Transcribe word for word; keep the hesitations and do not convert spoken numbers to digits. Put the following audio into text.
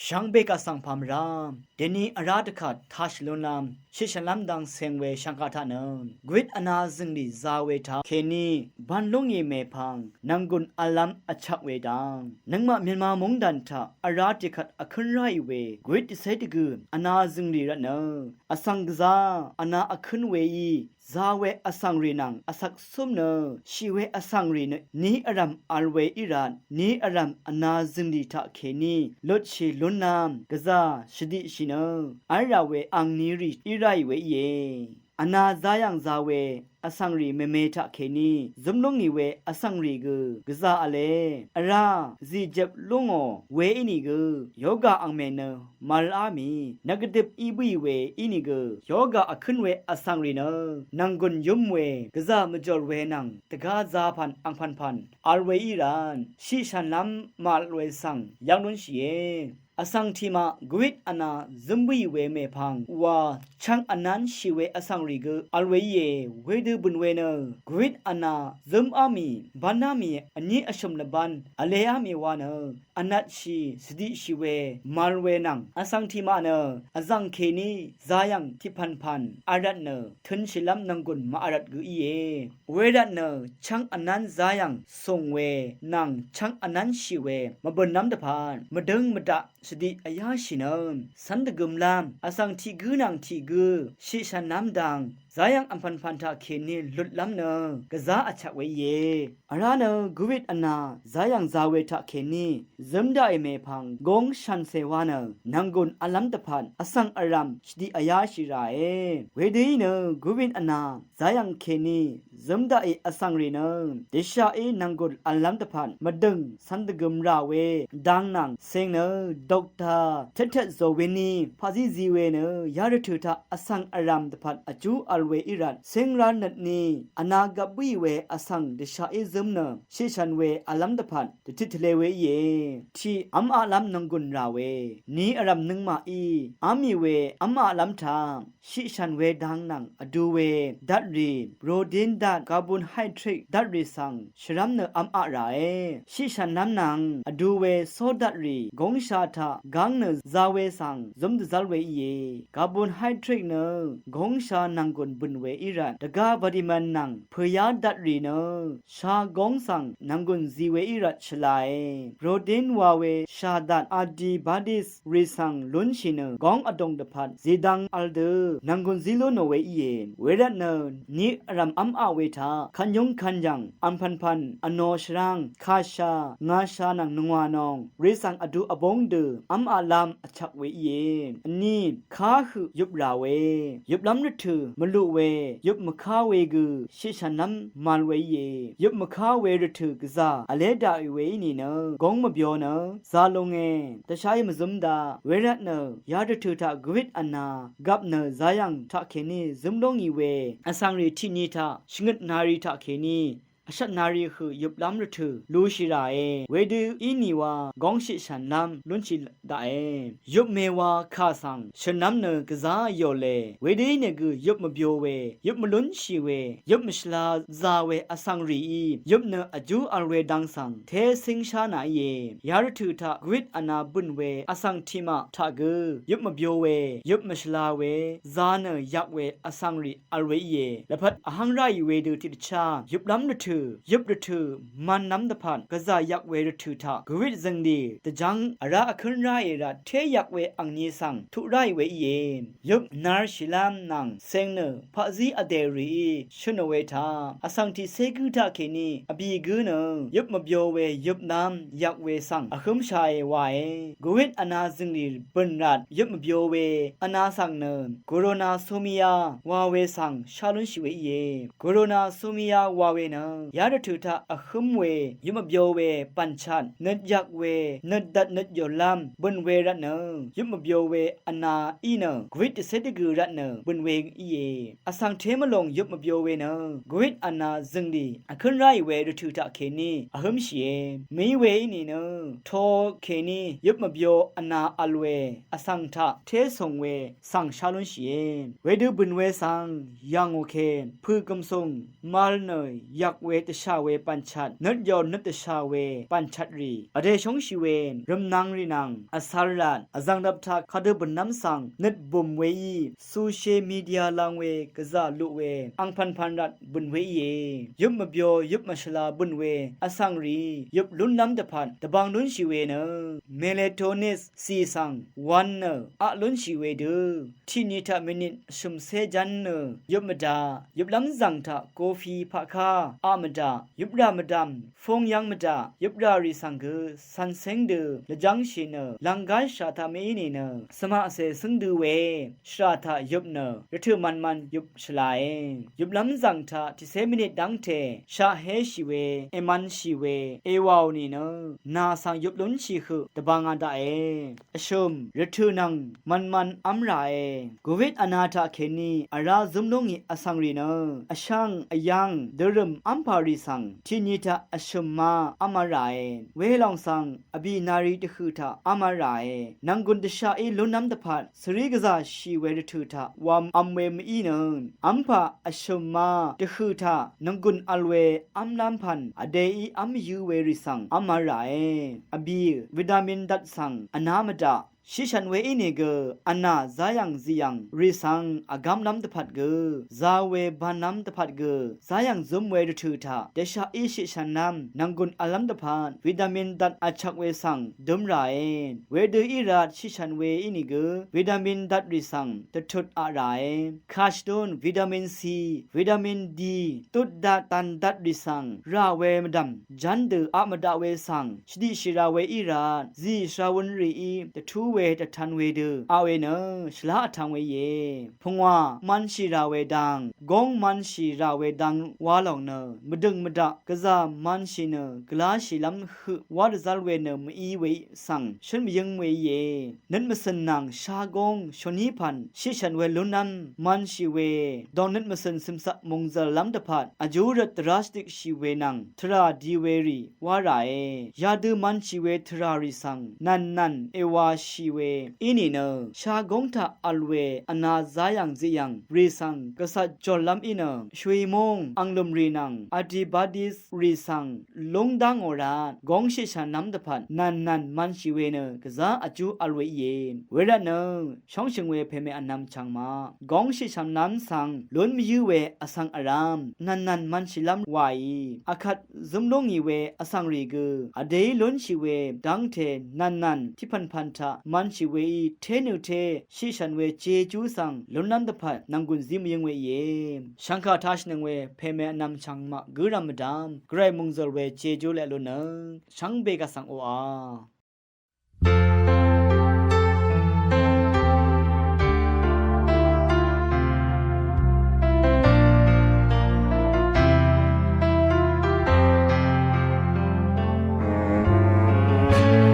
Shvngbe kaq svng pà mvrá, dèni vrá dvkvt tashì lúnlv́m, shitshv̀nlv́m dang ceng we shvngka taq nø, gwit vna zø̀nglì za we taq kèní bv̄n lúngì mèpvng nv̀nggùn v̄llv́m vchvk we dang, nøngmaq Myanmar mungdàn taq vrá dìkvt vkǿn ráì we gwit dvcé dvgø̀ vna zø̀nglì rvtnø, vsvng gvzá vna vkǿn weí za we vsvngrì nvng vsvk cúm nø, shì we vsvngrì nø ni vrv̀m vl we í rvt, ni vrv̀m vna zø̀nglì taq kèní lutshì lúnlv́m gvzà shvdiqshì nø, v́lrà we angnirì í ráì we íe. Vna zayv̀ng za we vsvngrì mème taq kèní zǿm lúngì we vsvngrì gø gvzà v̄le, vrá zìjep lú ngò we ínìgø, yoga angmè nø màrv́l á mì, nvgvdøp í bǿì we ínìgø, yoga vkǿn we vsvngrì nø nv̀nggùn yúm we, gvzà mvjòr we nvng dvgá zapv̀n angpv̀npv̀n vl we í rvt, shitshv̀nlv́m màvl we svng yv́ng lúnshìe. Vsvng tiqmaq gwit vna zǿm bǿì we mèpvng wa chv́ng vnv́n shì we vsvngrì gø vl we íe. Wedø bø̀n we nø gwit vna zǿm á mì, bv́n á mì, vní vshø̀m lvbán vle á mì wa nø, vnatshì svdiqshì we màvl we nvng, vsvng tiqmaq nø vzv̀ng kèní zayv̀ng tiqpv̀npv̀n vl rvtnø, tø̄nshìlv́m nv̀nggùn màvl rvt gø íe. Wervtnø chv́ng vnv́n zayv̀ng sùng we nvng chv́ng vnv́n shì we mvbø̀nlv́m dvpvt mvdøng mvdaq shvdiq vyáshì nø, cv́n dvgø̄mlv́m vsvng tiq gǿ nvng tiq gǿ shitshv̀nlv́m dang zayv̀ng angpv̀npv̀n taq kèní lutlv́m nø gvzá vchvk we íe. Vrá nø gwit vna zayv̀ng za we taq kèní zǿm daqì mèpvng góng shànsè wa nø, nv̀nggùn v̄llv́m dvpvt vsvng vrv̀m shvdiq vyáshì ràe. Wedø í nø gwit vna zayv̀ng kèní zǿm daqì vsvngrì nø, dvshaqí nv̀nggùn v̄llv́m dvpvt mvdø̀ng cv́n dvgø̄m rà we dang nvng ceng nø, dokta tvtvet zò we ní paqzí zi we nø, yarvtø̀ taq vsvng vrv̀m dvpvt vjú vl we í rvt, ceng rv̄l nøt ní vna gvp bǿì we vsvng dvshaqí zǿm nø, shitshv̀n we v̄llv́m dvpvt dvtit tvle we íe. Tiq v́m aqlv́m nv̀nggùn rà we, ni vrv̀m nøngmaqí v́m mì we v́m aqlv́m taq shitshv̀n we dang nvng vdu we datrì, protein dat, carbohydrate datrì svng shvrv́m nø v́m aq ràe. Shitshv̀nlv́m nvng vdu we sódatrì góngsha taq gáng nø za we svng zǿm dvzv́l we íe. Carbohydrate nø góngsha nv̀nggùn bø̀n we í rvt, dvgá vitamin nvng pø̀yá datrì nø sha góng svng nv̀nggùn zi we í rvt shvlae. Protein wa we sha dat, antibodies rì svng lúnshì nø góng vdòng dvpvt zidvng vl dø nv̀nggùn zí lú nò we íe. Wervtnø ni vrv̀m v́m aq we taq kvnyúng kvnyv̀ng, angpv̀npv̀n, vnō shvráng, kàshà, ngàshà nvng nungwà nòng rì svng vdu vbóng dø v́m aqlv́m vchvk we íe. Vní ká høq yup rà we, yuplv́m rvtø̀ mvluq we, yup mvká we gø shitshv̀nlv́m màvl we íe. Yup mvká we rvtø̀ gvzà vlé daqì we í nìnø góng mvbyo nø za lunge, dvshaí mvzǿm daq. Wervtnø yarvtø̀ taq gwit vna gvp nø zayv̀ng taq kèní zǿm lóngì we vsvngrì tiqni taq shvngøt nari taq kèní vshvt nari høq yuplv́m rvtø̀ lushì ràe. Wedø í nìwa góng shitshv̀nlv́m lúnshì daqe. Yup mèwa kà svng shø̀nlv́m nø gvzá yòle. Wedø ínìgø yup mvbyo we, yup mvlúnshì we, yup mvshvla za we vsvng rìí yup nø vjú vl we dang svng té cíngshá nà íe. Yarvtø̀ taq gwit vna bø̀n we vsvng tiqmaq taq gø yup mvbyo we, yup mvshvla we, za nø yak we vsvng rì vl we íe. Lvpat vháng ráì wedø tiqdvchá yuplv́m rvtø̀, yup rvtø̀ mv̄nlv́m dvpvt gvzà yak we rvtø̀ taq gwit zø̀nglì dvjv́ng vrá vkǿn ráì rvt té yak we angni svng tuq ráì we íe. Yup narshìlv́m nvng ceng nø paqzí vdè rìí shønò we taq vsvng tiqcé gǿ taq kèní vbì gǿ nø yup mvbyo we yupnv́m yak we svng vhǿmshàe wae. Gwit vna zø̀nglì bø̀n rvt yup mvbyo we vna svng nø Corona somia wa we svng shá lúnshì we íe. Corona somia wa we nø yarvtø̀ taq vhǿm we yup mvbyo we bv̀nchat nøt yak we nøt dvt nøt yòlv́m bø̀n we rvtnø yup mvbyo we vna í nø gwit dvcé dvgø̀ rvtnø bø̀n we íe. Vsvng té mvlòng yup mvbyo we nø gwit vna zø̀nglì vkǿn ráì we rvtø̀ taq kèní vhǿmshìe. Mø̀í we í nìnø to kèní yup mvbyo vna vl we vsvng taq té sùng we svng shá lúnshìe. Wedø bø̀n we svng yv̀ngò kè pø̀ gv̀msùng màvl nø yak we we dvshà we bànchvt, nøt yò nøt dvshà we bànchvt rì vdè shóngshì we rø̀mnang rì nvng vsvr rvt vzv̀ng dvp taq kadø bø̀nlv́m svng nøt bùm weí social media lang we gvzà luq we angpv̀npv̀n rvt bø̀n we íe. Yøp mvbyo yøp mvshvla bø̀n we vsvng rì yøp lúnlv́m dvpvt dvbang lúnshì we nø melatonin cì svng wv̄n nø aq lúnshì wedø tiqni taq minit shø̀mcé ján nø yøp mvdaq, yøplv́m zv̀ng taq kofi paqká aq mvdaq, yøprà mvdv̀m fúng yv́ng mvdaq, yøprà rì svng gø cv̄n céng dø lvjv́ngshì nø lv̀nggá shvra taq mv-í nìnø cvmaqcè cǿng dø we shvra taq yøp nø rvtø̀ mvnmvn yøp shvlae. Yøplv́m zv̀ng taq tiqcé minit dv́ngte shaqhéshì we èmv̄nshì we èwàò nìnø nà svng yøp lúnshì høq dvbāngā daqe. Vshø̀m rvtø̀ nvng mvnmvn v́m ràe. Covid vna taq kèní vrá zǿm lú ngì vsvng rì nø vshvng vyv̀ng dørø̀m v́mpà rì svng tiqni taq vshø̀m má v́mā ràe. Welòng svng vbì nari dvhø̀ taq v́mā ràe. Nv̀nggùn dvshaqí lúnlv́m dvpvt svrí gvzà shì we rvtø̀ taq wam v̄m we mv-í nø v́mpà vshø̀m má dvhø̀ taq nv̀nggùn vl we v́mlv́m pv̀n vdèí v́m yǿ we rì svng v́mā ràe. Vbì vitamin dvt svng vná mvdaq shiqshv̀n we ínìgø vnà záyv̀ng zìyv̀ng rì svng vgámlv́m dvpvt gø zā we bānlv́m dvpvt gø záyv̀ng zǿm we rvtø̀ taq dvshaqí shiqshv̀nlv́m nv̀nggùn v̄llv́m dvpvt vitamin dvt vchvk we svng dǿm ràe. Wedø í rvt shiqshv̀n we ínìgø vitamin dvt rì svng dvtut aq ràe. Kashidun, vitamin C, vitamin D, tut dvt dv̀n dvt rì svng rà we mvdv̀m ján dø aq mvdaq we svng shvdiqshì rā we í rvt zì shvrawun rìí dvtú we dvtan wedø aq we nø shvlá vtv̄ng we íe. Pungwà mv̄nshì rà we dang, góng mv̄nshì rà we dang wa lòng nø mvdø̀ng mvdaq gvzà mv̄nshì nø gvláshìlv́m høq wá dvzv́l we nø mv-í we svng shǿn mvyǿng we íe. Nøt mvcø̀n nvng shagóng shòní pv̀n shiqshv̀n we lúnlv́m mv̄nshì we dòng nøt mvcø̀n cø̀mcaq mòngzv̀llv́m dvpvt vjú rvt dvrá shvdikshì we nvng tvrà di we rì wá ràe. Yadø mv̄nshì we tvrà rì svng nv̀nnv̀n èwāshì we í nìnø shagóng taq vl we vna záyv̀ng ziyv̀ng rì svng gvcat jòrlv́m í nø shvwi móng anglø̀m rì nvng antibodies rì svng lúng dá ngò rvt góng shiqshv̀nlv́m dvpvt nv̀nnv̀n mv̄nshì we nø gvzá vjú vl we íe. Wervtnø shóngshø̀ng we pèmè vnvm chv̀ngmaq góng shiqshv̀nlv́m svng lún mvyǿ we vsvng vrv́m nv̀nnv̀n mv̄nshìlv́m wàì. Akvt zǿm lú ngì we vsvng rì gø vdèí lúnshì we dv́ngte nv̀nnv̀n tiqpv̀npv̀n taq mv̄nshì weí té nø té shiqshv̀n we jejú svng lúnlv́m dvpvt nv̀nggùn zí mvyǿng we íe. Shvngkà tashìnøng we pèmè vnvm chv̀ngmaq gǿrv̀m mvdv́m gvray mòngzø̀l we jejú leq lunnøng shvngbe gvsvng oqà